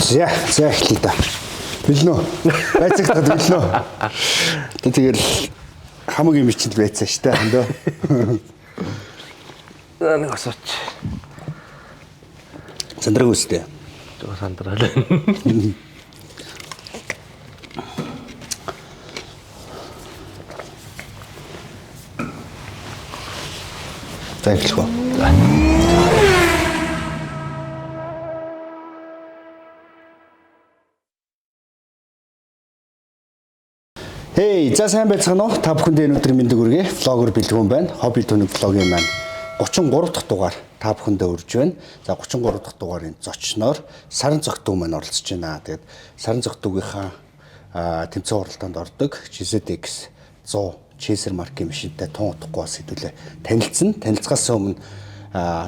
За, за эхлэе да. Бэлнэ үү? Байцаагтад бэлнэ үү? Одоо тэгэл хамаг юм чинь л байцаа штэ хандөө. За нэг асууч. Сандраг үстэй. Жоо сандраал. За эхлэх үү? Хей, за сайн байцгаана уу? Та бүхэндээ энэ өдрийн мэндийг хүргэе. Влогер Бэлгүүн байна. Хобби түүник влогийн маань 33 дахь дугаар та бүхэндээ үрж байна. За 33 дахь дугаарын зочноор Саран Цогтуу маань оролцож байна. Тэгээд Саран Цогтуугийнхаа тэмцээн уралдаанд ордог GZX 100 Chaser маркийн машинтай тун утгагүй бас хэдүүлээ танилцсан. Танилцахаас өмнө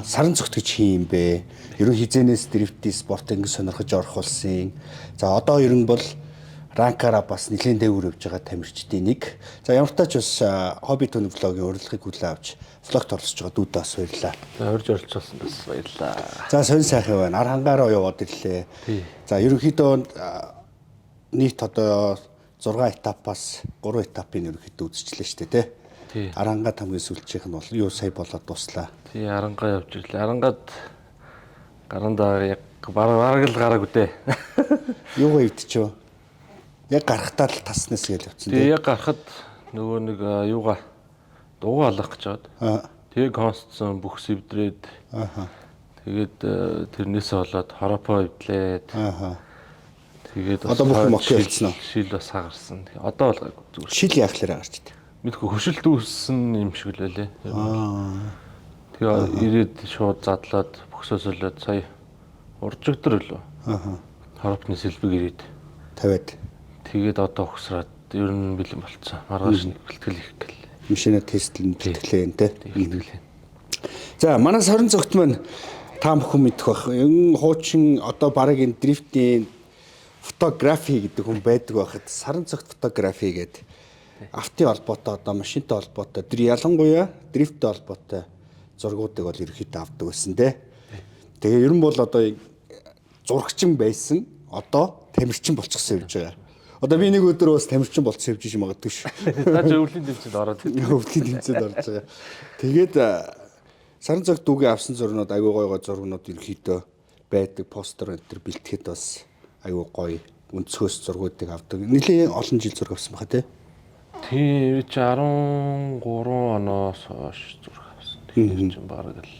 саран цогт гэж хин юм бэ? Ерөн хизэнээс дрифтийн спорт ингэ сонирхож орох болсон. За одоо ер нь бол ранкаараа бас нэлээд дээгүүр явж байгаа тамирчдын нэг. За ямар ч тач бас хобби түүний влогийн урилгыг хүлээн авч влогт оролцож байгаа дүүдээ бас баярлалаа. За урьж оролцуулсан бас баярлаа. За сонь сайхан байна. Ар хангаараа яваад ирлээ. Тий. За ерөнхийдөө нийт одоо 6 этапаас 3 этапыг ерөнхийдөө үзчихлээ шүү дээ, тий. Тий. Ар хангаад хамгийн сүүлчийнх нь бол юу сая болоод дуслаа. Тий арангаа явж ирлээ. Арангад гарандаа яг бараг л гараагүй дээ. Юугаа эвдчихв? Яг гарахтаа л таснаас гээл явцсан Тий тий. яг гарахад нөгөө нэг юугаа дугуй алах гэж байгаад. Аа. Тэгээ констсон бүх сэвдрээд Ааха. тэгээд тэрнээсээ болоод хоропоо эвдлээд Ааха. тэгээд Одоо бүх юм окей шил- болцсон уу? Шил бас хагарсан. Тэгээ Одоо бол гайгүй зүгээр. Шил яах лээрэ гарч идэв. Мэдгүй хөшөлт үүссэн юм шиг л байлээ. Аа. Тэгээ ирээд шууд задлаад бөхсөөсөлөөд сая уржигдэр лөө. Ааха. Хоропны сэлбэг ирээд Тавиад тэгээд одоо угсраад ер нь бэлэн болцсон. Маргааш нэг бэлтгэл хийх гээл. машина тестлэн бэлтгэлээ энэ тий. Бэлтгэл. За манай сорон цогт маань та бүхэн мэдэх бах. Энэ хуучин одоо бараг энэ дрифтийн фотографи гэдэг хүн байдаг байхад саран цогт фотографи гэдэг автын холбоотой одоо машинтай холбоотой тэр ялангуяа дрифттэй холбоотой зургуудыг бол ерөнхийдөө авдаг байсан те. Тэгээ ер нь бол одоо зурагчин байсан одоо тамирчин болчихсон явж байгаа. Одоо би нэг өдөр бас тамирчин болчихсон явж иж магадгүй шүү. Наа чи өвлийн дэмжинд ороод ирсэн. Өвлийн тэмцээнд орж байгаа. Тэгээд саран цаг дүүгээ авсан зурнууд айгүй гой гой зургнууд ерөнхийдөө байдаг. Постер энэ төр бэлтгэхэд бас айгүй гоё өнцгөөс зургуудыг авдаг. Нэлээд олон жил зураг авсан баха тий. Тийм би чи 13 оноос хойш зураг авсан. Тэгэхээр чи бараг л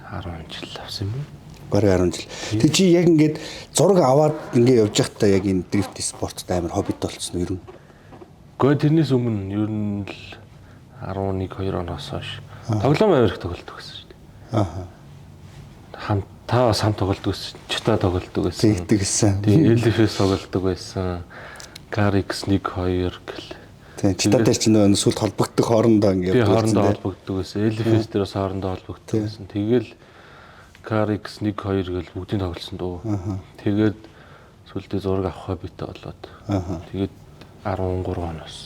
10 жил авсан юм уу? Бараг 10 жил. Тэг чи яг ингээд зураг аваад ингээд явж байхдаа яг энэ дрифт спортод амар хоббит болцсон уу ер нь? Гэхдээ тэрнээс өмнө ер нь л 11 2 оноос хойш тоглоом амар их тоглолдог гэсэн шүү дээ. Аа. Хамт та бас хамт тоглолдог гэсэн, чита тоглолдог байсан. Тэгдэг гэсэн. Тийм LFS тоглолдог байсан. KRX 1 2 гэл. Тийм чита дээр чи нөө сүлд холбогдох хоорондоо ингээд Би явдаг хоорондоо байсан, тий. холбогддог байсан. LFS дээр бас хоорондоо холбогддог байсан. Тэгэл KRX 1 2 гэл бүгдийг тоглосон дөө. Тэгээд сүлдээ зураг авах хоббитой болоод. Тэгээд 13 оноос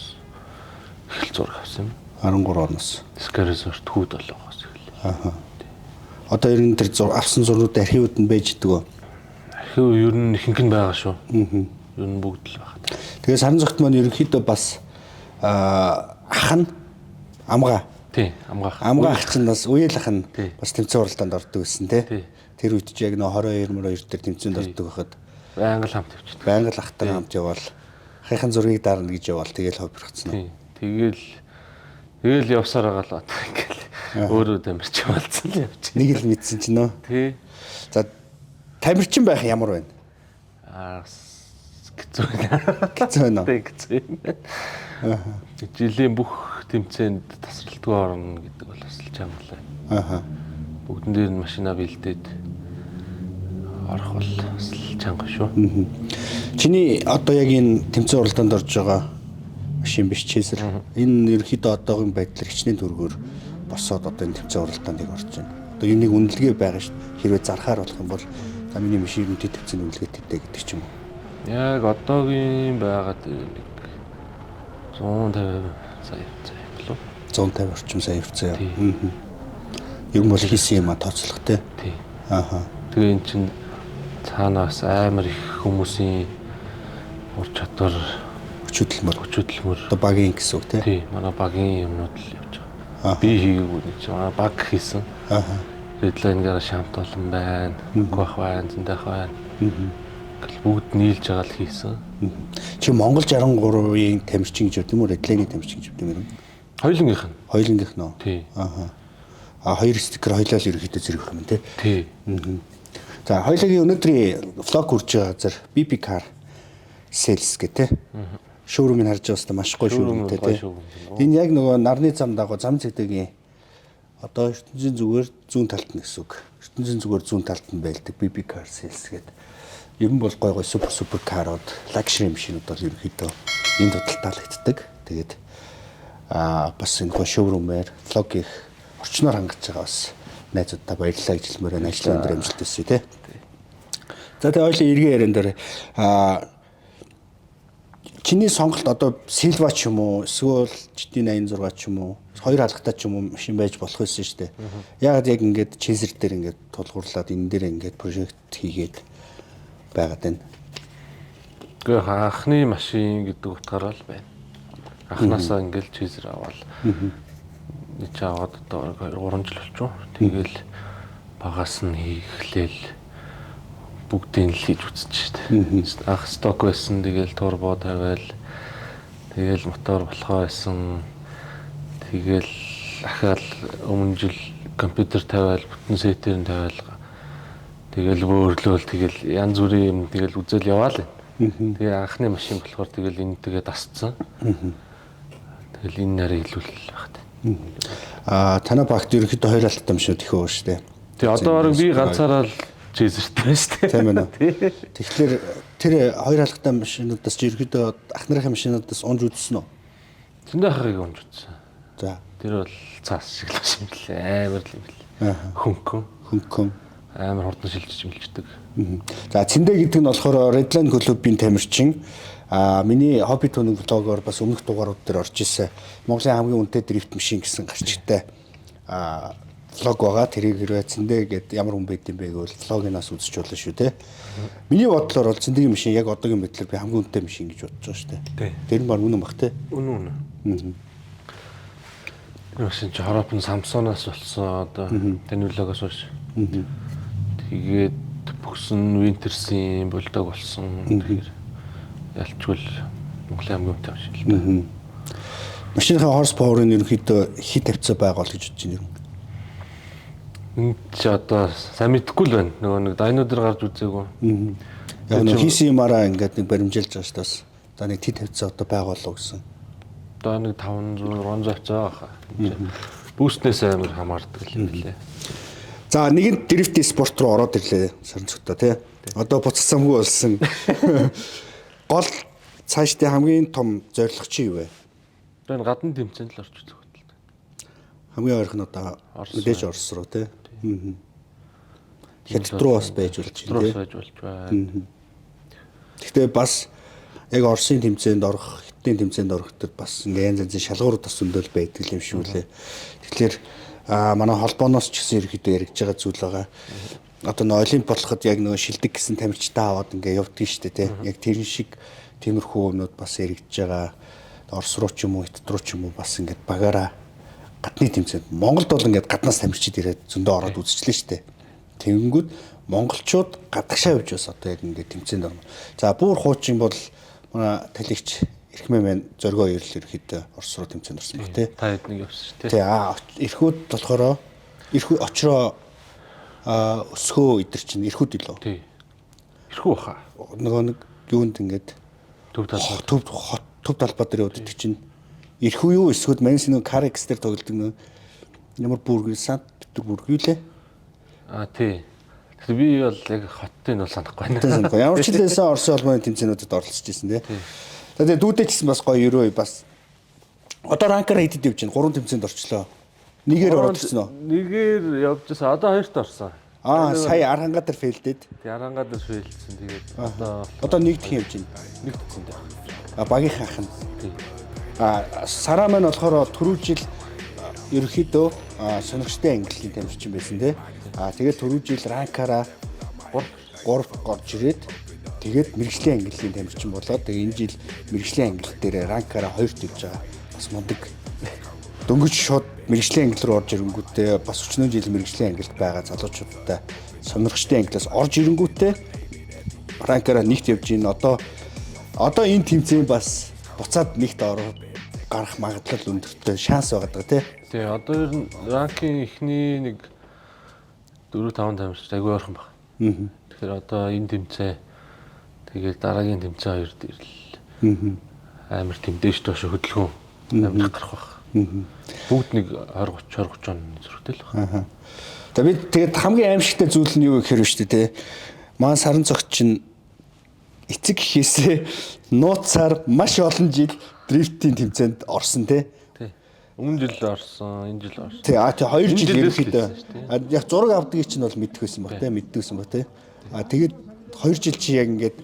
эхэл зураг авсан юм. 13 оноос. Sky Resort хүүд болгоос эхэллээ. Аа. Одоо ер нь тэр авсан зургууд архивууд нь байж идэг үү? Архив ер нь ихэнх нь байгаа шүү. Ер нь бүгд л байгаа. Тэгээ саран цогт маань ерөнхийдөө бас ах нь амгаа. Тий, амгаах. Амгаа ах чинь бас үеэл ах нь Тий. бас тэмцээн уралдаанд ордог байсан тий. Тий. Тэр үед чи яг нөө 22 мөр 2 дээр тэмцээнд ордог байхад Байнга л хамт явчихдаг. байнга л ахтайгаа хамт яваал ахынхын зургийг дарна гэж яваал тэгэл хоббирхцсан. Тий. Тэгэл тэгэл явсаар байгаа л одоо ингээл өөрөө тамирч болцсон л явчих. Нэг л мэдсэн чинь нөө. Тий. За тамирчин байх ямар байна? Аа хэцүү байна. Хэцүү байна уу? Тий, хэцүү юм байна. Жилийн бүх тэмцээнд тасралтгүй орно гэдэг бол бас л чанга л байна. Ааха. Бүгдэн дээр нь машина бэлдээд орох бол бас л чанга шүү. Чиний одоо яг энэ тэмцээн уралдаанд орж байгаа машин биш Chaser. Энэ ерөнхийдөө одоогийн байдлаар хичнээн төгрөгөөр босоод одоо энэ тэмцээн уралдаанд яг орж байна. Одоо юуны үнэлгээ байгаа шүү дээ. Хэрвээ зархаар болох юм бол за миний машин ерөнхий тэмцээний үнэлгээтэй гэдэг ч юм уу. Яг одоогийн байгаад нэг 150 сая сая болов. 150 орчим сая явцсан Тий. юм. Ер нь бол хийсэн юм а тооцоолох те. Тий. Ааха. Тэгээ эн чинь Цаанаас амар их хүмүүсийн ур чадвар, Хүч хөдөлмөр. Хүч хөдөлмөр. Одоо багийн гэсэн үг, тий? Тий, манай багийн юмнууд л явж байгаа. Би хийгээгүй нэг чинь манай баг хийсэн. Redline гараа Шамт олон байна, Гүах байна, Зэндах байна. Гэл бүгд нийлж байгаа л хийсэн. Чи Монгол 63-ийн тамирчин гэж бодсон юм уу? Redline-ийн тамирчин гэж бодсон юм? Хоёулангийнх нь. Хоёулангийнх нь уу? Тий. Ааха. А хоёр стикер хоёлаа л ерөөхдөө зэрэг юм, тий? Тий. За, хоёулагийн өнөөдрийн vlog хүрж байгаа газар BB Car Sales гэх, тий. Showroom-ыг харж байгаа хэвээр маш гоё Showroom showroom-тэй, гоё тий. Showroom юм. Энэ яг нөгөө нарны зам дагуу зам цэгдэгийн одоо ертөнцийн зүгээр зүүн талд нь гэсэн үг. Ертөнцийн зүгээр зүүн талд нь байлдаг BB Car Sales гэдэг. Ер нь бол гой гой супер супер car ууд, luxury машинууд бол ерөнхийдөө энд худалдаалагддаг. Тэгээд бас энэ гой showroom-ээр vlog их орчноор хангаж байгаа бас найзуудаа баярлалаа гэж хэлмээр байна. Ажлын өндөр амжилт хүсье, тий. За, тэгээ ойлын эргэн яриан дээр чиний сонголт одоо Silva ч юм уу, эсвэл GT86 ч юм уу, хоёр халгатай ч юм уу машин байж болох байсан шүү дээ. Яагаад яг ингээд Chaser дээр ингээд тулгуурлаад энэ дээр ингээд project хийгээд байгаад байна? Гэхдээ анхны машин гэдэг утгаараа л байна. Анхнаасаа ингээл Chaser аваад нэг ч аваад одоо 2 3 жил болчихоо. Тэгэл багаас нь хийхлээл бүгдийг л хийж үзэж штэ. Анх stock байсан, тэгэл турбо тавиал, тэгэл мотор болохоо байсан. Тэгэл ахаал өмнө жил компьютер тавиал, бүтэн set ээр нь тавиал, тэгэл бөөрλөөл, тэгэл янз бүрийн юм тэгэл үзэл яваал. Тэгээ анхны машин болохоор тэгэл энэ тэгээ дасцсан. Тэгэл энэ нарыг илүү л байх та. Танай багт ерөнхийдөө хоёр алттай машинууд их байгаа шүү дээ. Тэгээ одоо бараг би ганцаараа л Chaser-тэй байна шүү дээ. Тийм ээ. Тэгэхээр тэр хоёр халгатай машинуудаас чи ерөнхийдөө ах нарын машинуудаас унж үзсэн үү? Зөндөө ахыг унж үзсэн. За. Тэр бол цаас шиг л машин лээ. Амар л юм лээ. Хөнгөн. Хөнгөн. Амар хурдан шилжиж мэлждэг. За, Цэндэ гэдэг нь болохоор Redline клубын тамирчин. Миний хобби түүнэг vlog оор бас өмнөх дугаарууд дээр орж исэн. Монголын хамгийн үнэтэй drift машин гэсэн гарчигтай vlog байгаа. Тэрийг хэрвээ Цэндэ гэд ямар хүн байд юм бэ гэвэл vlog ынаас үзэж болно шүү, те. Миний бодлоор бол Цэндэгийн машин яг одоогийн байдлаар би хамгийн үнэтэй машин гэж бодож байгаа шүү дээ. Тэр нь баг үнэн бах, те. Үнэн, үнэн. Тэр машин чи хоропн Самсонаас болсон, одоо таны vlog оос хойш. Тэгээд бүхсэн Winterс-ийн Bulldog болсон. Тэгэхээр ялчгүй Монголын хамгийн үнэтэй машин л та. Машиныхаа horse power-ын ерөнхийдөө хит тавьцаа байгаа бол гэж бодож байна юм. Энд чи одоо сайн мэдэхгүй л байна. Нөгөө нэг dyno дээр гарч үзээгүй. Яг нэг хийсэн юмараа ингээд нэг баримжилж байгаа шүү дээ. За, нэг тэт тавьцаа одоо байгаа болов гэсэн. Одоо нэг 500 600 авцаа байхаа. Boost нээс амар хамаардаг юм лээ. За, нэгэнт drift спорт руу ороод ирлээ сарнцогтой, тий. Одоо буцацсамгүй болсон. Гол цаашдын хамгийн том зорилго чи юу вэ? Одоо энэ гадна тэмцээнд л орч үзэх хөтөл. Хамгийн ойрхон одоо мэдээж Орос руу, тий. Хятад руу бас байж болж байна, тий. Байж болж байна. Гэхдээ бас яг Оросын тэмцээнд орох, Хятадын тэмцээнд орох төр бас ингээ янз янзын шалгуурууд бас зөндөл байдаг юм шиг үлээ. Тэгэхээр манай холбооноос ч гэсэн ерөөхдөө яригдж байгаа зүйл байгаа. Одоо нөө олимп болоход яг нөгөө шилдэг гэсэн тамирчтай аваад ингээ явдгийг шүү дээ, тий. Яг тэрэн шиг тиймэрхүү юмнууд бас яригдж байгаа. Орос руу ч юм уу, Хятад руу ч юм уу бас ингээд багаараа гадны тэмцээнд, Монголд бол ингээд гаднаас тамирчид ирээд зөндөө ороод үзчихлээ шүү дээ. Тэгэнгүүт монголчууд гадагшаа явж бас одоо яг ингээд тэмцээнд орно. За, бүр хуучин бол манай талигч Эрхмээ маань зоргоо ирэл ерөөхдөө Орос руу тэмцээнд орсон баг, тий. Та хэд нэг явсан шүү, тий. Тий, эрхүүд болохоор эрхүү очроо өсгөө идэр чинь эрхүүд илүү. Тий. Эрхүү баха. Нөгөө нэг юунд ингээд Төв талбай. Төв хот, төв талбай дээр явдаг чинь эрхүү юу эсвэл Манс нөгөө Carex дээр тоглодог нөгөө ямар бүрг, Санкт Петербург юу лээ? А, тий. Тэгэхээр би бол яг хотын бол санахгүй байна. Санахгүй. Ямар ч хэлээсээ Оросын холбооны тэмцээнүүдэд оролцож ирсэн, тий. За, тэгээ дүүдээ ч гэсэн бас гоё ерөө бас одоо rank аар хэдэд явж байна? Гурван тэмцээнд орчлоо. Нэгээр ороод ирсэн үү? Нэгээр явж байсан. Одоо хоёрт орсон. Сая Арханга дээр fail дээд. Тэг Аранга дээр fail дсэн. Тэгээд одоо Одоо нэг дэх явж байна. Нэг тэмцээнд. Багийнхан ах нь. Тий. Сараа маань болохоор түрүү жил ерөнхийдөө сонирхолтой ангиллын тамирчин байсан, тий. Тэгээд түрүү жил rank аараа 3 3-т орж ирээд тэгээд мэргэжлийн ангиллын тамирчин болоод тэгээд энэ жил мэргэжлийн ангил дээр rank аараа 2-т явж байгаа. Бас мундаг. Дөнгөж шууд мэргэжлийн ангил руу орж ирэнгүүтээ бас өчнөө жил мэргэжлийн ангилд байгаа залуучуудтай сонирхчдын ангилаас орж ирэнгүүтээ rank аараа нэгт явж гин. Одоо энэ тэмцээн бас буцаад нэгт орох гарах магадлал өндөртэй шанс байгаа даа тий. Тий, одоо ер нь rank ийн эхний нэг 4 5 тамирч айгүй ойрхон баг. Тэгэхээр одоо энэ тэмцээн тэгээд дараагийн тэмцээн хоёр дээр л амар тийм дээш доош хөдөлгөөн амар гарах байх. Бүгд нэг 20 30 20 30 он зөрөгтэй л байна. За би тэгээд хамгийн аимшигтай зүйл нь юу гэхээр шүү дээ тий. Маань саран цогт чинь эцэг гэхээсээ нууцаар маш олон жил drift ийн тэмцээнд орсон тий. Тий. Өмнө жил орсон, энэ жил орсон. Тий, а тий 2 Энэ жил жилээс ерөнхийдөө л хэлсэн шүү яг зураг авдгийг чинь бол мэддэг байсан баг тий, мэддэг байсан баг тий. А тэгээд 2 жил чи яг ингээд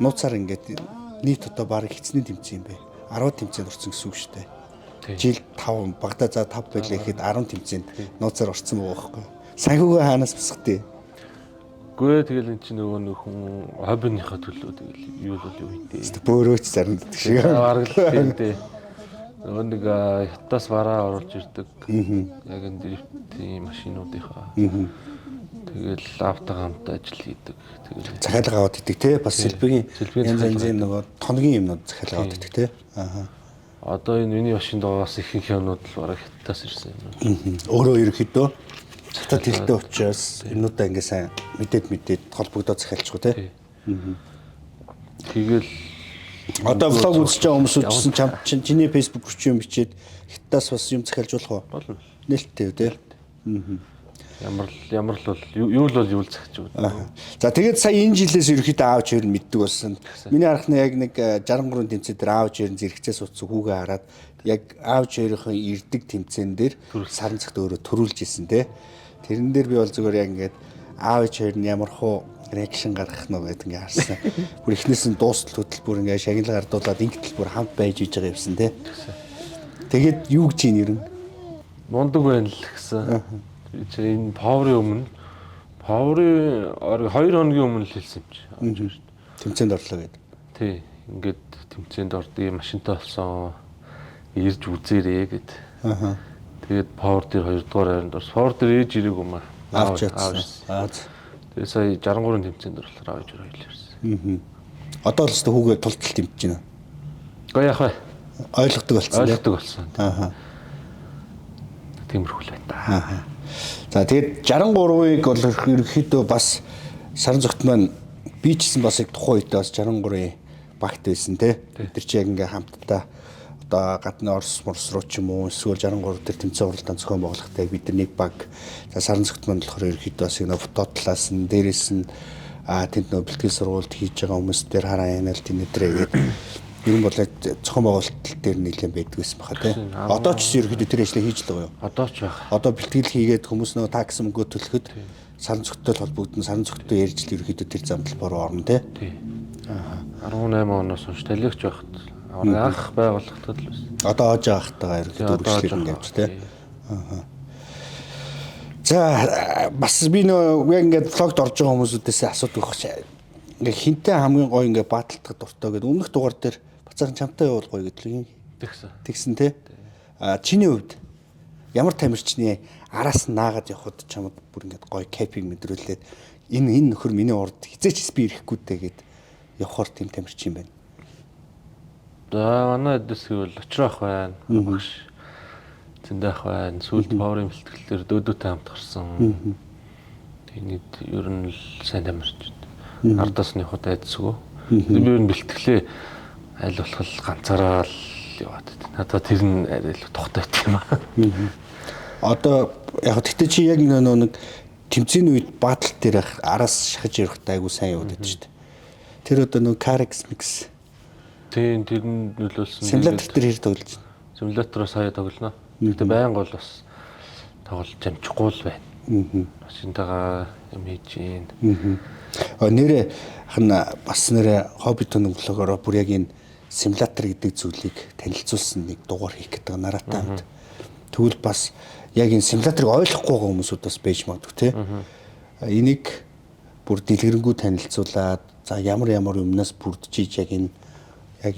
нууцаар ингээд нийт одоо баг хэцний тэмцээн юм бэ. 10 тэмцээнд орсон гэсэн үг шүү дээ. Тий. Жил 5 багада за 5 байлаа гэхэд 10 тэмцээнд нууцаар орсон байгаа байхгүй. Санхүүгээ хаанаас босготой? Гүй тэгэл эн чинь нөгөө нэг хүн хоббиныхаа төлөө тэгэл юу л бол юу хийдэ. Бөөрөөч заримддаг шиг. Бараг л тийм дээ. Нөгөө нэг хятадаас бараа оруулж ирдэг. Яг энэ дрифтийн машинуудынхаа. Тэгэл автогаа хамт ажил хийдэг. Тэгэл Захиалга аваад идэг те бас сэлбэгийн Сэлбэгийн янз захиалга. янзын нөгөө тоногийн юмнууд захиалга аваад идэг те. Аа. Одоо энэ миний машинд байгаас ихэнх юмнууд л бараг хятадаас ирсэн юм. Өөрөө ерөөхдөө хятад хэлтэй учраас юмнуудаа ингээ сайн мэдээд холбогдоо захиалчих уу те. Тэгэл Одоо vlog үзэж байгаа хүмүүсүүд чинь чам чинь чиний Facebook руу юм бичээд хятадаас бас юм захиалж болох уу? болно. Нээлттэй үү те. Ямар л бол юу л бол юу л захиж өгнө. За тэгээд сая энэ жилээс ерөөхдөө аав чир мэддэг болсон. Миний харах нь яг нэг 63 тэмцээн дээр аав чирэн зэрэгцээ суудсан хүүгээ хараад яг аав чирийн ирдэг тэмцээн дээр саран цагт өөрөө төрүүлж исэн те. Тэрэн дээр би бол зүгээр яг ингээд аав чир нь ямар хуу reaction гаргах нь гэдэг ингээ харсан. Бүр эхнээс нь дуустал хөтөлбөр ингээ шагнал гардуулаад ингэтэл бүр хамт байж иж байгаа юмсан те. Тэгээд юу гэж юм ер нь? Мундаг байна л гэсэн. Би чи энэ power ын өмнө power ын 2 хоногийн өмнө л хэлсэн юм чи. Тэмцээнд орлоо гэдэг. Тий, ингээд тэмцээнд ордгийг машинтай болсон. Ирж үзээрэй гэд. Аа. Тэгээд power дээр 2 дугаар хайранд орсон. Power дээр ээж ирээгүй юм аа. Авч Аав чадсан. Аа. Тэгээд сая 63 тэмцээнд орлохоор аав ээж хоёр ирсэн. Одоо л өстө хүүгээ тултал тэмцэж байна. Гэхдээ яах вэ? Ойлгодог болсон тийм. Ойлгодог болсон. Аа. Тиймэрхүү л байна да. За тэгээд 63-ыг бол ерөнхийдөө бас саран зүгт маань би ч гэсэн бас яг тухайн үедээ бас 63-ын багт байсан те. Бид нар чи яг ингээ хамтдаа одоо гадны Орос морс руу ч юм уу эсвэл 63 дээр тэмцээн уралдаан зохион байгуулахтай бид нар нэг баг. За саран зүгт маань болохоор ерөнхийдөө бас нэг фото талаас нь дээрээс нь тэнд нөө бэлтгэл сургуульд хийж байгаа хүмүүс дээр хараа янаал тэнэдрээ гээд ер нь бол яг зохион байгуулалт дээр нэлээд байдаг байсан баха те. Одоо ч ерөнхийдөө тэр ажлыг хийж л байгаа юу? Одоо ч байх. Одоо бэлтгэл хийгээд хүмүүс нөгөө такс мөнгөө төлөхөд саран цогттой холбогдсон, саран цогттой ярьж л ерөнхийдөө тэр замдал бороо орно те. Тий. 18 оноос хойш талигч байхад анх байгууллагатад л байсан. Одоо оож байхтайгаа ерөнхийдөө үргэлжлэл ингэ явж те. За бас би нөгөө яг ингээд vlog д орж байгаа хүмүүсүүдээс асуудаг байх чи. Ингээ хинтээ хамгийн гоё ингээ бааталтах дуртай гэдэг өмнөх дугаар дээр бацаахан чамтай явуул гоё гэдэг юм. Тэгсэн. Тэгсэн те. А чиний хувьд ямар тамирчны араас нь наагаад явхад чамд бүр ингээд гоё кайфыг мэдрүүлээд энэ нөхөр миний урд хизээч би ирэхгүй дээ гэд явхаар тийм тамирчин юм байна. За манай эдэс гэвэл очроох байна. Багш зэндэх байна. Сүүлд power ын бэлтгэлээр дөөдөөтэй хамт гарсан. Тэний ер нь л сайн тамирч. Ардаас нь явхад айдсгүй. Би ер нь бэлтгэлээ аль болох л ганцаараа л яваад байт. Надад тэр нь арай л тухтай байт юм аа. Одоо яг гэхдээ чи яг нэг тэмцээний үед баатал дээр араас шахаж явахтай айгу сайн яваад байдаг шүү дээ. Тэр одоо нөгөө Carex Mix Тийм тэр нь нөлөөлсөн. симулятор дээр хэр тоглож байна? Симулятороо сая тоглоно. Гэтэ байнга бол бас тоглож амжихгүй л байна. Машинтайгаа юм хийж гин. Нэрээ хана бас нэрээ хобби төнөг блогороо бүр яг энэ симулятор гэдэг зүйлийг танилцуулсан нэг дугаар хийх гэдэг нараатай хамт. Тэгвэл бас яг энэ симуляторыг ойлгохгүй байгаа хүмүүсүүд бас байж магадгүй те. Энийг Бүр дэлгэрэнгүй танилцуулаад за ямар ямар юмнаас бүрдэж яг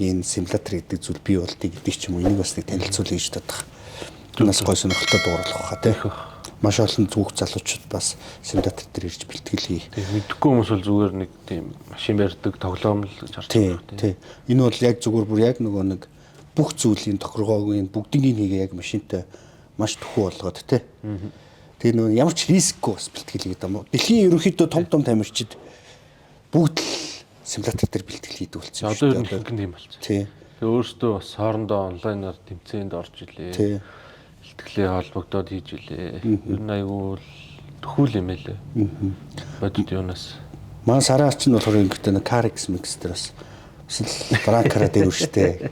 энэ симулятор гэдэг зүйл бий болдгийг гэдэг ч юм уу, энийг бас нэг танилцуулъя гэж бодох. Нас гой сонирхолтой дугаар болох хаа тий. Маш олон зүг залуучууд бас симулятор дээр ирж бэлтгэл хий. Мэдэхгүй хүмүүс бол зүгээр нэг тийм машин барьдаг тоглоом л гэж харж байна тий. Энэ бол яг зүгээр бүр яг нөгөө нэг бүх зүйлийн тохиргоог бүгднийг хийгээ яг машинтай маш түхүү болгоод тий. Тэгээ нөгөө ямар ч рискгүй бас бэлтгэл хийгээд юм уу. Дэлхийн ерөнхийдөө том том тамирчид бүгд л симулятор дээр бэлтгэл хийдэг болсон. Одоо ер нь ихэнх нь тийм болсон. Тий. Тэгээ өөрсдөө бас хоорондоо онлайнаар тэмцээнд орж илээ. Тий. Бэлтгэлээ холбогдоод хийж илээ. Ер нь айгүй л төхүүл юм байлээ. Бодит юунаас. Манай сараа чинь болохоор ингэхдээ нэг CarX Mix дээр бас ранкараа дээр штэ.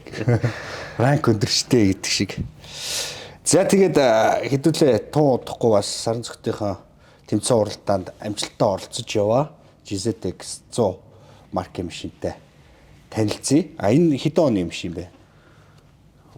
Ранк өндөр штэ гэдэг шиг. За тэгээд хэдүүлээ тун удахгүй бас саран цогтынхоо тэмцээн уралдаанд амжилттай оролцож яваа. GZX 100 маркийн машинтай танилцъя. А энэ хэдэн оны машин бэ?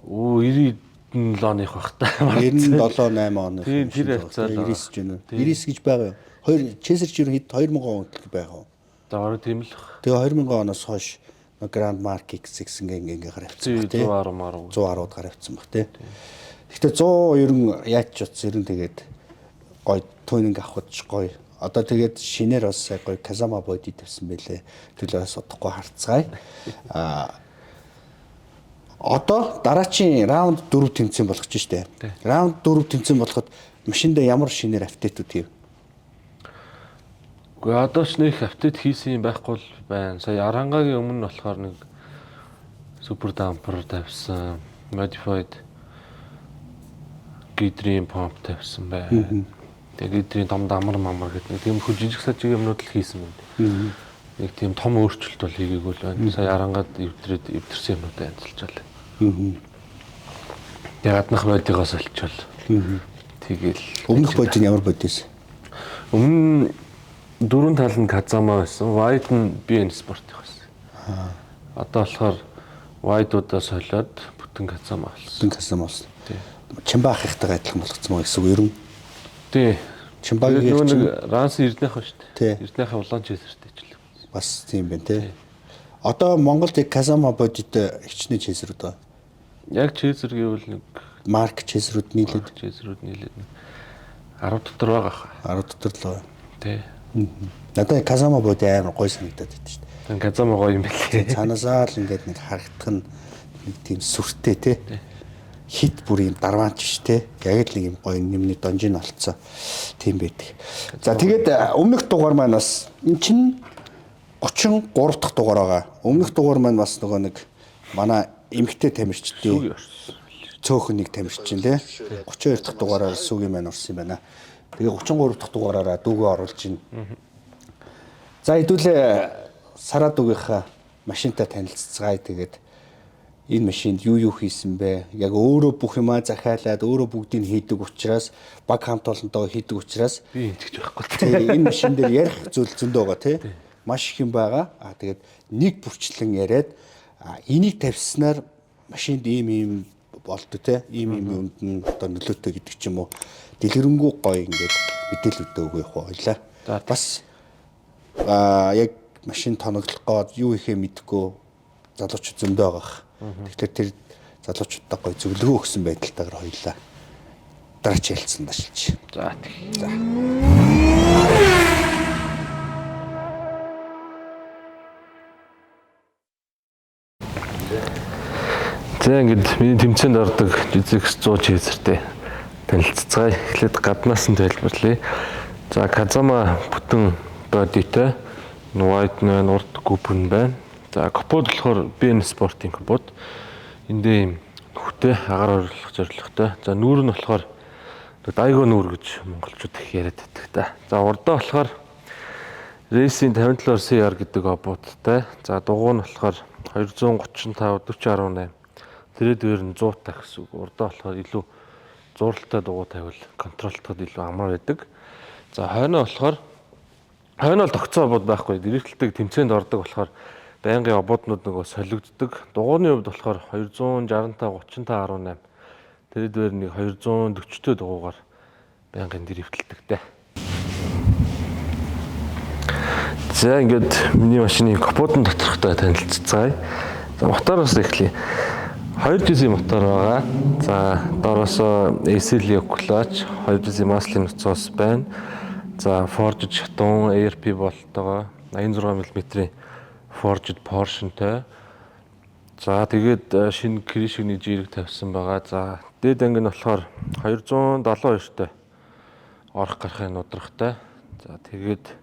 Оо 97 оных бах та. 97 8 оны. Тийм тэр хавцаа 99 ч юм уу. 99 гэж байгаа юу? Хоёр Chaser ч ерөнхийд 2000 он хүртэл байгаа уу? За бараг тийм л. Тэгээ 2000 оноос хойш Grand Mark X ингээ ингээ гар авцсан баг тий. 110 110-д гар авцсан баг тий. Гэхдээ 190 яаж ч утсан 90 тэгээд гой тунинг авахд ч гоё. Одоо тэгээд шинээр бас гоё Kazama body тавьсан байлээ. Төлөө бас удахгүй харцгаая. Аа одоо дараачийн раунд 4 тэмцээн болгож штэ. Раунд 4 тэмцээн болоход машиндаа ямар шинээр апдейтүүд хийв? Үгүй одоо ч нэх апдейт хийсэн юм байхгүй л байна. Сая Арангагийн өмнө нь болохоор нэг супер дампер тавьсан, modified гидрийн помп тавьсан байна. Тэгээ гидрийн том дамар мамар гэдэг нэг тийм хөө жижиг сажиг юмнууд л хийсэн байна. Нэг тийм том өөрчлөлт бол хийгээгүй л байна. Сая Арангад эвдрээд эвдэрсэн юмнуудаа янзалж байна. Тэгээ гаднах бодигоос олчвол. Тэгэл өмнөх боди нь ямар боди байсан? Өмнө дөрвөн тал нь Kazama байсан. Wide нь BN Sport байсан. Одоо болохоор wide-уудаа солиод бүтэн Kazama болсон. Бүтэн Kazama болсон. Тий. Чимба ах ихтэйгээ адилхан болгоцсон мó гэсэн үг ер нь. Тий. Чимбагийн нөгөө нэг Ранс Эрдэнэхээ шүү дээ. Эрдэнэхээ улаан чесэртэй ч л. Бас тийм байна тий. Одоо Монголд яг Kazama бодитой хичнээн чесрүүд байгаа. Яг чесэр гэвэл нэг марк чесрүүд нийлээд чесрүүд нийлээд 10 дотор байгаа хаа. 10 дотор л байгаа. Тий. Надад Kazama body амар гоё санагдаад байдаг шүү дээ. Kazama гоё юм байлээ. Цаанаасаа л ингээд нэг харагдах нь нэг тийм сүртэй тий. Хит бүр юм дарваач ш тий. Яг л нэг юм гоё нэмний донжин олцсон. Тийм байдаг. За тэгээд өмнөх дугаар маань бас эн чинь 33 дахь дугаар байгаа. Өмнөх дугаар маань бас нөгөө нэг манай эмгтэй тамирчдын цөөхөн нэг тамирчин тий. 32 дахь дугаараар сүгийн маань орсон юм байна. Тэгээ 33 дахь дугаараараа дүүгээ оруулж байна. За хэдүүлээ сараа дүүгийнхаа машинтай танилццгаая. Тэгээд энэ машинд юу хийсэн бэ? Яг өөрөө бүх юмаа захиалаад өөрөө бүгдийг хийдэг учраас баг хамт олонтойгоо хийдэг учраас би энтгэж байхгүй. Тэгээ энэ машин дээр ярих зүйл зөндөө байгаа тий. Маш их юм байгаа. А тэгээд нэг бүрчлэн яриад энийг тавьснаар машинд ийм ийм болдог тий. Ийм ийм юмд нь одоо нөлөөтэй гэдэг ч юм уу. Дэлгэрэнгүй гоё ингээд мэдээлэлүүдээ өгөө явах байлаа. Бас яг машин тоноглох гээд юу ихээ мэдэхгүй залуучууд зөндөө байгаа. Тэгэхээр тэр залуучуудаа гоё зөвлөгөө өгсөн байдалтайгаар хоёлаа дараач ялцсан дашилж. За тэг. За. За ингээд миний тэмцээнд ордог GZX 100 чесэртэй танилццгаая. Эхлээд гаднаас нь тайлбарлая. За Kazama бүтэн бодитой, white нь урд гүпэн байна. За капот болохоор BN Sport-ийн капот. Эндээ ийм нүхтэй агаар оруулах зорилготой. За нүүр нь болохоор дайго нүүр гэж монголчууд их яриад байдаг та. За урдаа болохоор Racing 57 CR гэдэг обуудтай. За дугуй нь болохоор 235 40.8. Тэрээ дээр нь 100 тах гэсэн үг. Урдаа болохоор илүү зуралтай дугуй тавил контролтоход илүү амар байдаг. За хойноо болохоор хойноо л тогтсон обууд байхгүй. Дэрэгдэлдэг тэмцээнд ордог болохоор байнгын обууднууд нөгөө солигддог. Дугуйны хувьд болохоор 265 35.8. Тэр дээр нэг 240-тэй дугуйгаар байнгын дрифтэлдэг дээ. За, ингээд миний машины капотын доторхтой танилцацгаая. За, мотороос эхлэе. 2JZ мотор байгаа. За, доороос ACL clutch, 2JZ маслын нуцаас байна. За, forged шатун, ARP болтойгоо 86 мм-ийн forged portion-тай. За, тэгээд шинэ Кришигний жирэг тавьсан байгаа. За, дээд анги нь болохоор 272-тай орох гарахын нудрахтай. За, тэгээд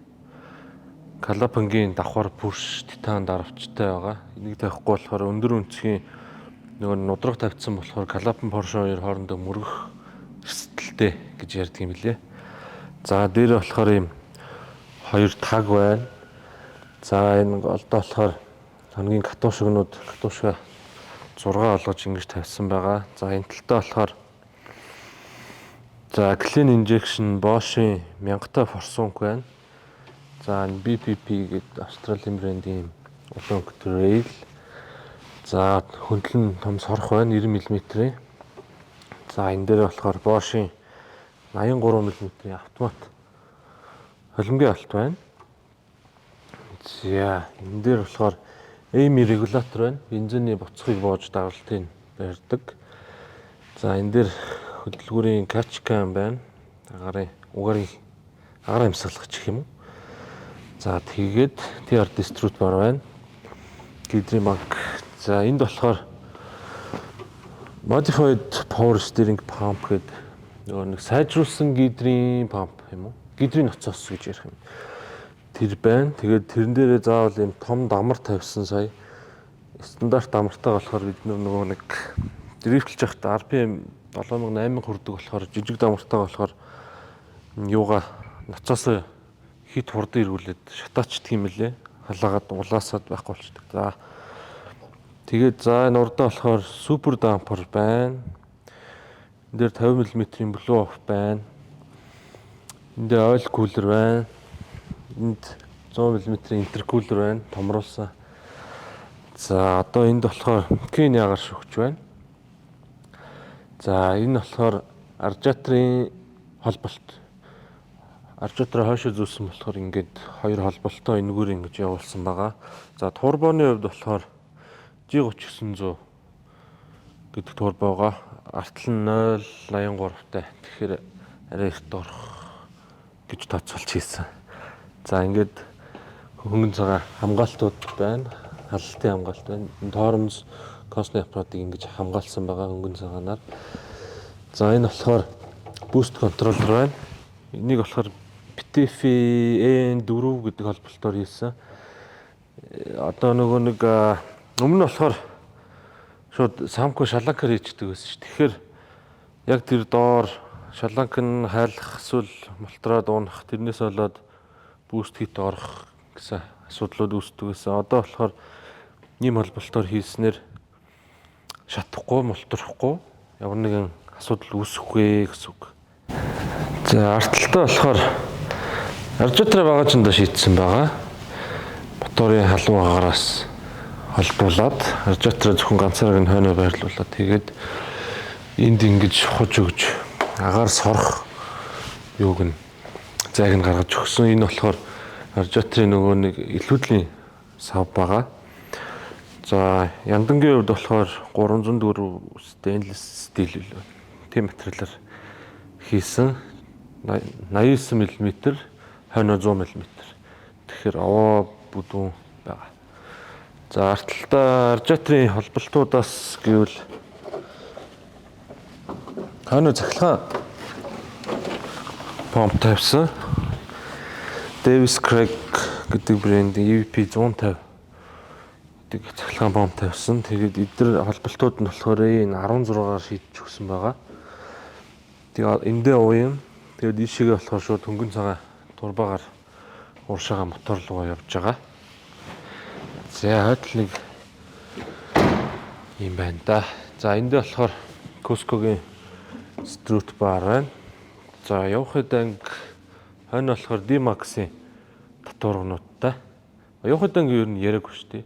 Калапангийн давхар пүрш титан даравчтай байгаа. Энийг тавихгүй болохоор өндөр өнцгийн нөгөө нудраг тавьсан болохоор клапан поршин хоёр хоорондоо мөргөх эрсдэлтэй гэж ярьдаг юм лээ. За, дээр болохоор ийм хоёр таг байна. За, энэ голдоо болохоор хоногийн катушгнууд, катушка 6 олгож ингэж тавьсан байгаа. За, энэ талдаа болохоор, за, clean injection Bosch-ийн 1000-та форсунк байна. За, энэ BPP гэдэг Австралийн брендийн улаан өнгөтэй rail. За, хөндлөн том сорох байна, 90 мм-ийн. За, энэ дээр болохоор Bosch-ийн 83 мм-ийн автомат холимгийн алт байна. За, энэ дээр болохоор AME регулятор байна. Бензиний буцахыг боож даралтыг барьдаг. За, энэ дээр хөдөлгүүрийн catch can байна. Агарын угаарын агаар амьсгалагч гэх юм уу. За, тэгээд TRD strut bar байна. Гидрийн банк. За, энд болохоор modified power steering pump гэдэг нөгөө нэг сайжруулсан гидрийн pump юм уу? Гидрийн ноцоос гэж ярих юм. Тэр байна. Тэгээд тэрэн дээрээ заавал ийм том дамар тавьсан сая. Стандарт дамартай болохоор бид нөгөө нэг drift лж байхдаа RPM 7000 8000 хүрдэг болохоор жижиг дамартай болохоор юугаа ноцоосоо хит хурдан эргүүлээд шатаачдаг юм лээ. Халаагаад улаасаад байхгүй болчдөг. За, тэгээд, за, энэ урдаа болохоор super damper байна. Энд дээр 50 мм-ийн blow off байна. Энд дээр oil cooler байна. Энд 100 мм-ийн intercooler байна. Томруулсан. За, одоо энд болохоор Кени агаар шүүгч байна. За, энэ болохоор радиаторын холболт. Радиатороо хойшоо зүүсэн болохоор ингээд хоёр холболтоо энэгээр ингэж явуулсан байгаа. За, турбоны хувьд болохоор G3900 гэдэг турбогоо артал нь 0.83-тай. Тэгэхээр арай эрт орох гэж тооцоолж хийсэн. За, ингээд хөнгөн цагаан хамгаалтууд байна. Халалтын хамгаалт байна. Тоормос косны аппаратыг ингэж хамгаалсан байгаа хөнгөн цагаанаар. За, энэ болохоор boost controller байна. Энийг болохоор PTF EN4 гэдэг холболтоор хийсэн. Одоо нөгөө нэг өмнө нь болохоор шууд самко шаланкаар хийждэг байсан шүү. Тэгэхээр яг тэр доор шаланк нь хайлах эсвэл молтроод унах, тэрнээс болоод boost heat орох гэсэн асуудлууд үүсдэг байсан. Одоо болохоор ийм холболтоор хийснээр шатахгүй, молтрохгүй, ямар нэгэн асуудал үүсэхгүй гэсэн үг. За, арталтаа болохоор радиатороо багажиндаа шийдсэн байгаа. Моторын халуун агараас холдуулаад радиатороо зөвхөн ганцаараа нь хойноо байрлуулад, тэгээд энд ингэж хож өгж агаар сорох юуг нь зайг нь гаргаж өгсөн. Энэ болохоор радиаторын нөгөө нэг илүүдлийн сав байгаа. За, яндангийн хувьд болохоор 304 stainless steel билүү. Тийм материалаар хийсэн, 89 мм, хойноо 100 мм. Тэгэхээр овоо бүдүүн байгаа. За, арталтаа радиаторын холболтуудаас гэвэл хойноо цахилгаан помп тавьсан. Davis Craig гэдэг брендийн EVP 150 гэдэг цахилгаан помп тавьсан. Тэгээд эдгээр холболтууд нь болохоор энэ 16-аар шийдэж өгсөн байгаа. Тэгээ эндээ уян. Тэгээд ийшээгээ болохоор шууд хөнгөн цагаан турбагаар уршаага мотор руугаа явж байгаа. За, хойдол нэг юм байна да. За, эндээ болохоор Cusco-гийн strut bar байна. За, явахад анги хойно болохоор D-Max-ийн татваргануудтай. Явахад анги ер нь яриаггүй шүү дээ.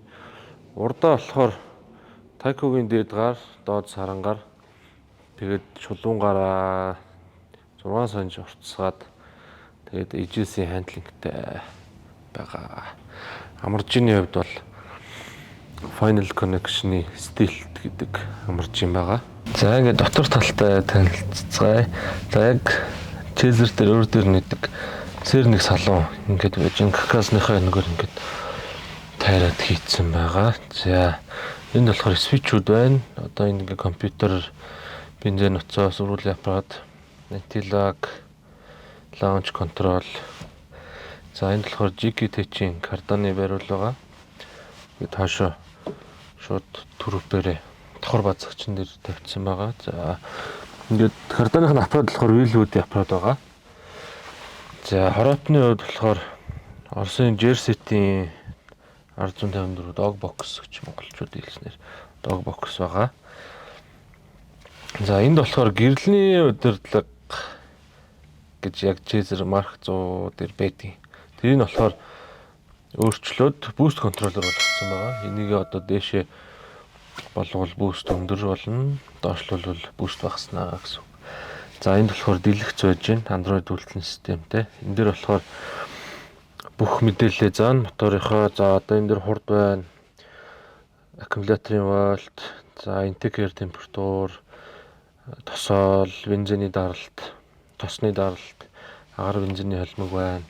Урдаа болохоор Тайкогийн дээд гар, доод сарангаар, тэгээд шулуунгаараа 6 санж уртсгаад, тэгээд AGC handling тай. байгаа. Амаржины хувьд бол Final Connection-ы Stealth гэдэг амаржин байгаа. За, ингээд дотор талтай танилцацгаая. За, яг Chaser дээр өөр дээр нэдэг сэр нэг салон ингээд байж энэ каркасныхаа энэгээр ингээд тайраад хийцэн байгаа. За, энд болохоор switch үүд байна. Одоо энэ ингээд компьютер, бензин нуцаа, сүрүүлийн аппарат, anti-lag, launch control. За, энд болохоор GKT-ийн карданы байруул байгаа. Тэгээд хаашаа шууд түрүүпээрээ давхар базагчин дээр тавьчихсан байгаа. За, ингээд карданых нь аппарат болохоор Wilwood-ийн аппарат байгаа. За, хороотны хувьд болохоор Оросын Jersey-ийн R154 Dog Box гэж монголчууд хэлснээр Dog Box байгаа. За, энд болохоор гэрлэний удирдлага гэж яг Chaser Mark 100 дээр байдгийн. Тэрийг нь болохоор өөрчлөөд boost controller болгоцсон байгаа. Энийг одоо дээшээ болгол boost өндөр болно, доошлолвол boost багаснаа гэсэн. За, энд болохоор дэлгэц байж байна. Android үйлдлийн системтэй. Энэ дээр болохоор бүх мэдээлэлээ заана моторынхоо. За, одоо энэ дээр хурд байна. Аккумуляторын вольт, за, intake air температур, тосоол, бензиний даралт, тосны даралт, агаар бензиний холимог байна.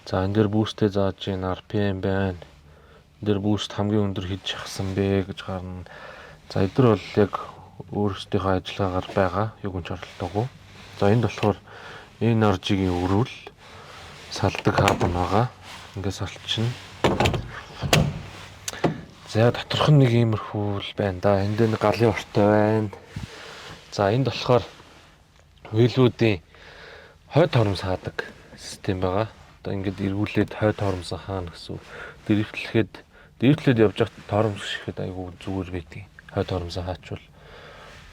За, энэ дээр boost ээ зааж гин, RPM байна. Энэ дээр boost хамгийн өндөр хийж шахсан бэ гэж гарна. За, эдгээр бол яг өөрсдийнхөө ажиллагаагаар байгаа. Юу гүнч оролдоогүй. За, энд болохоор NRG-ийн өрүүл салдаг хаб нь байгаа. Ингээд салчихна. За, доторх нь нэг иймэрхүү л байна да. Энд нэг галын ортой байна. За, энд болохоор Wilwood-ийн хойд тормоз хаадаг систем байгаа. Одоо ингээд эргүүлээд хойд тормоз хаана гэсэн үг. Drift лээд явж байхад тормоз шихэд айгүй зүгээр байдгийг. Хойд тормоз хаачвал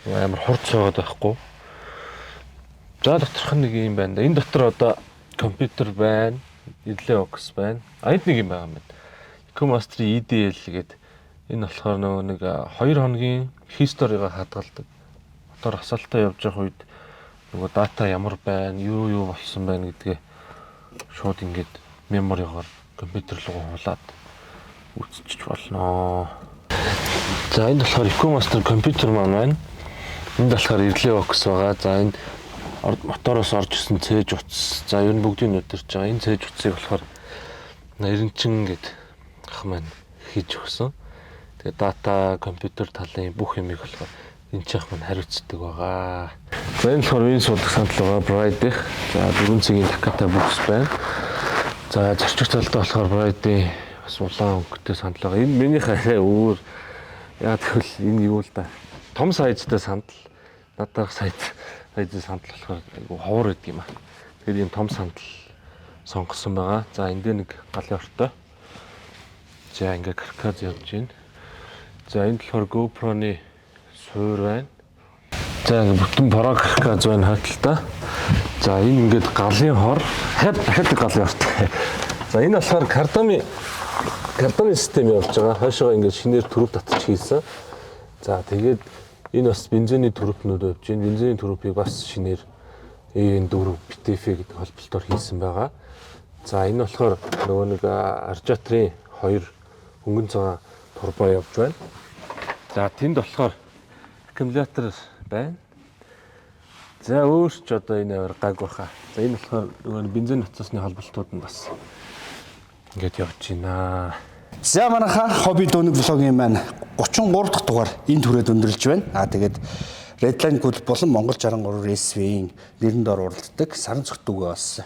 амар хурд суугаад байхгүй. За, доторх нь нэг юм байна да. Энэ дотор одоо компьютер байна, Relay box байна. А, энд нэг юм байгаа юм байна. EcoMaster EDL гэдэг энэ болохоор нөгөө нэг 2 хоногийн history г хадгалдаг. Мотор асаалтаа явж явах үед нөгөө дата ямар байна, юу юу болсон байна гэдгээ шууд ингээд memory гоор компьютер руу хуулаад үзчих болно. За, энд болохоор EcoMaster компьютер маань байна. Энд болохоор Relay box байгаа. За, энэ мотороос орж ирсэн цээж утас. За, ер нь бүгдийг нь удирч байгаа. Энэ цээж утсыг болохоор Наринчин гэд ах маань хийж өгсөн. Тэгээ дата, компьютер талын бүх юмыг болохоор энэ ч ах маань хариуцдаг байгаа. За, энэ болохоор үеийн суудаг сандал байгаа, Bride-их. За, 4 цагийн Takata box байна. За, зорчих талдаа болохоор Bride-ийн бас улаан өнгөтэй сандал байгаа. Энэ минийх арай өөр. Яг тэгвэл энэ юу л да. Том size тай сандал. Надад size ын сандал болохоор айгу ховор байдаг юм аа. Тэгэхээр ийм том сандал сонгосон байгаа. За, энэ дээр нэг галын ортой. За, ингээ каркас явж байна. За, энд болохоор GoPro-ны суур байна. За, ингээ бүтэн pro каркас байна хаталтаа. За, энэ ингээд галын хор, дахиад дахиад галын ортой. За, энэ болохоор карданы систем явж байгаа. Хойшоо ингээд шинээр түрүүп татчих хийсэн. За, тэгээд энэ бас бензиний түрүүпнүүд явж байна. Бензиний түрүүпийг бас шинээр EN4 PTF гэдэг холболтоор хийсэн байгаа. За, энэ болохоор нөгөө нэг радиаторын хоёр хөнгөн цагаан турбо явж байна. За, тэнд болохоор аккумулятор байна. За, өөр ч одоо энэ авир гаг баха. За, энэ болохоор нөгөө бензин насосны холболтууд нь бас ингээд явж байна. За, манайхаа хобби дөөник vlog ийн маань 33 дахь дугаар энэ түрээд өндөрлж байна. Аа, тэгээд Redline Club болон Монгол 63 SV-ийн нэрэн дор уралддаг Саран цогтүүгээ бас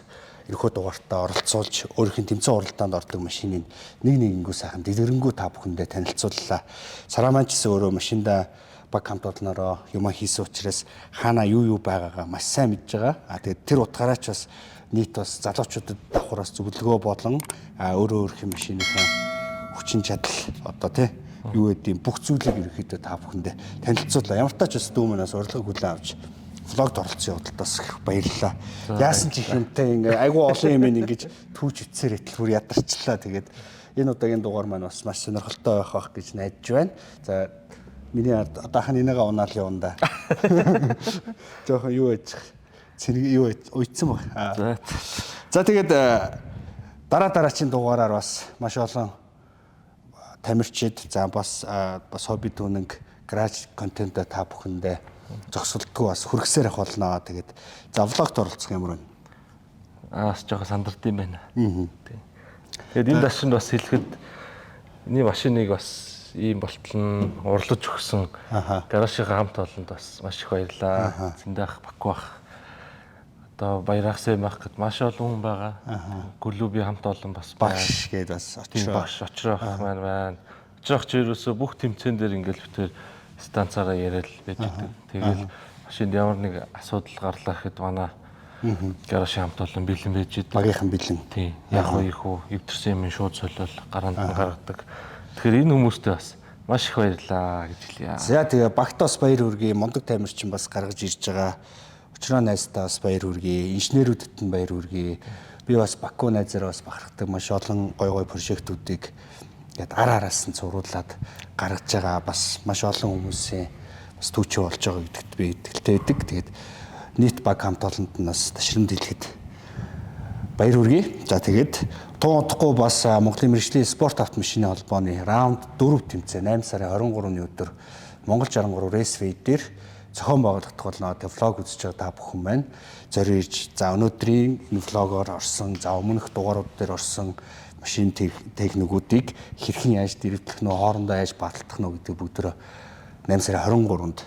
ерхөө дугаартаа оролцуулж, өөрийнх нь тэмцээн уралдаанд ордог машиныг нэг нэгэнгүү сайхан дэлгэрэнгүй та бүхэндээ танилцууллаа. Сараа маань ч гэсэн өөрөө машиндаа баг хамт олноороо юмаа хийсэн учраас хаана юу юу байгаагаа маш сайн мэдж байгаа. А, тэгээд тэр утгаараа ч бас нийт бас залуучуудад давхараас зөвлөгөө болон өөрөө өөрийнх нь машиныхаа хүчин чадал одоо тий юу гэдэг бүх зүйлийг ерөнхийдөө та бүхэндээ танилцуулаа. Ямар ч бас дүү манаас урилгыг хүлээн авч vlog д оролцсон явдалд бас их баярлалаа. Яасан ч их юмтай ингээ айгу олон юм ингэж түүж үтсээр итэл бүр ядарчлаа. Тэгээд энэ удаагийн дугаар маань бас маш сонирхолтой байх байх гэж найдаж байна. За, миний ард одоохон энийгээ унаал явна да. Жохон юу яж цэрэг юу уйдсан баг. За. За, тэгээд Дараа дараачин дугаараар бас маш олон тамирчид, за бас бас хобби түүнэг гараж контентоо та бүхэндээ зогсолтгүй бас хүргэсээр ах болно. Тэгээд за vlog т оролцох ямар вэ? Аас жоохон сандард юм байна. Тийм. Тэгээд энэ дашинд бас хэлэхэд энэ машиныг бас ийм болтол нь урлаж өгсөн гаражийнхаа хамт олонд бас маш их баярлаа. Зэндах Баку бах одоо Баярахсай мах гэд маш олон хүн байгаа. Гүлүүби хамт олон бас багш гээд бас очроо. Багш очроох маань байна. Очроох чи ерөөсөө бүх тэмцээн дээр ингээл битээр станцаараа яриад байж байдаг. Тэгэл машинд ямар нэг асуудал гарлаа гэхэд манай гаражийн хамт олон бэлэн байж идэг. Багийнхан бэлэн. Тийм. Яг уу их үү эвдэрсэн юм шууд солиол гараанд нь гаргадаг. Тэгэхээр энэ хүмүүстээ бас маш их баярлаа гэж хэлье. За тэгээ багт бас баяр хүргэе. Мундаг тамирчин бас гаргаж ирж байгаа. Очроо найздаа бас баяр хүргэе. Инженерүүдэд нь баяр хүргэе. Би бас Баку найзаараа бас бахархдаг маш олон гой гой прожектуудыг ингээд ар араас нь цувруулад гаргаж байгаа, бас маш олон хүмүүсийн бас түүчээ болж байгаа гэдэгт би итгэлтэй байдаг. Тэгээд нийт баг хамт олонд нь бас ташрамд хэлэхэд баяр хүргэе. За тэгээд тун удахгүй бас Монголын мэргэжлийн спорт автомашины холбооны раунд 4 тэмцээн 8 сарын 23-ны өдөр Монгол 63 Raceway дээр зохион байгуулагдах болно. Тэгээ vlog үзэж байгаа та бүхэн маань зориу ирж, за өнөөдрийн энэ vlog оор орсон, за өмнөх дугаарууд дээр орсон машин техникүүдийг хэрхэн яаж дэрвдлэх нь, хоорондоо яаж баталдах нь гэдэг бүгдөө 8 сарын 23-нд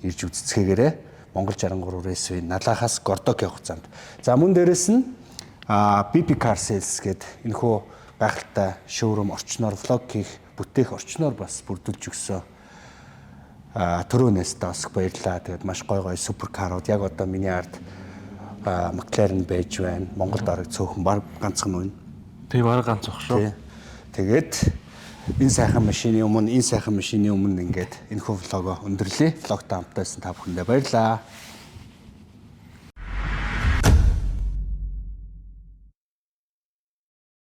ирж үзцгээгээрэй. Монгол 63 Raceway Налаахаас Гордок явах замд. За мөн дээрэс нь BP Car Sales гээд энэхүү гайхалтай showroom орчноор vlog хийх бүтээх орчноор бас бүрдүүлж өгсөн төрөөнөөс бас баярлаа. Тэгээд маш гой гой super car ууд яг одоо миний ард McLaren байж байна. Монголд орог цөөхөн баг ганцхан байна. Тий, баг ганц ах шүү. Тэгээд энэ сайхан машины өмнө, энэ сайхан машины өмнө ингээд энэхүү vlog оо өндөрлөе. Vlog той хамт байсан та бүхэндээ баярлаа.